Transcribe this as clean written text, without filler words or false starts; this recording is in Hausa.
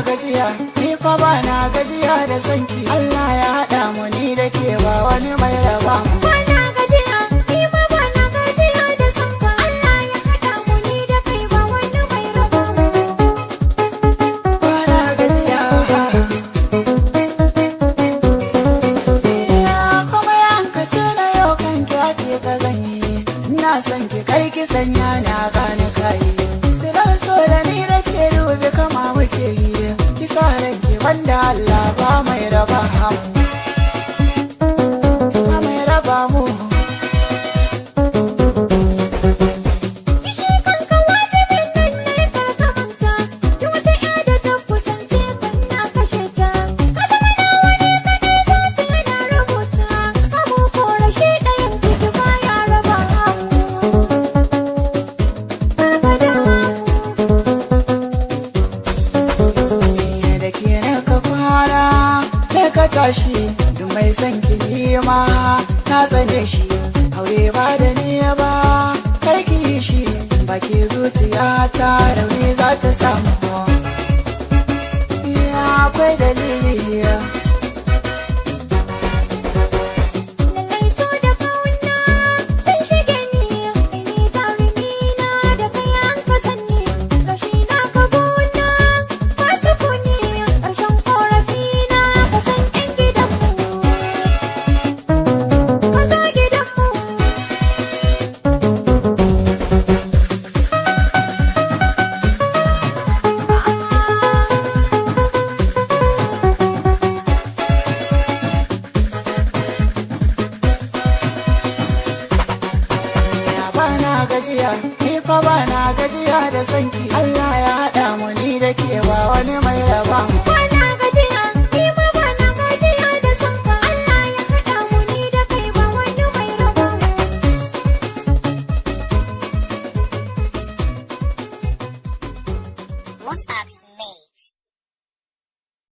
Gajiya, ni fa ba na gajiya da sanki. Allah ya haɗa mu ni da ke, ba wani mai raba mu. Bana gajiya, ni ma bana gajiya da son ka. Allah ya haɗa mu ni da kai, ba wani mai raba mu. Ba na gajiya. Ya kuma yanka ce na yau kan ki ka zanyi. Ina son ki, kai ki sanya na gane kai. Silar so da ni da ke, dubi kama muke yi. Ki sa ranki, wanda Allah ba mai raba mu. Ba mai raba mu. Kishi kanka wajibin nan ne, kar ka manta. Duk wata ƴa da ta kusance kan na kashe ta. Ka zama nawa ne kaɗai, zuciya na rubuta. Samu ko rashi, ɗayan ciki baya raba mu. Abada. Da ke na ka kwana da ka tashi, duk mai son ki ma na tsane shi. Aure ba da ni ba, karki yi shi, baki zuciya ta rauni za ta samu. Ya akwai dalili. Lallai so da kauna sun shige ni, kai ne jarumi na, da kai an ka sanni. Gashi na ka gona ba sukuni, ƙarshen ƙorafi na, ka san ƴan gidanmu. Ka zo gidanmu. Ya ba na gajiya, ni fa ba na gajiya da sanki.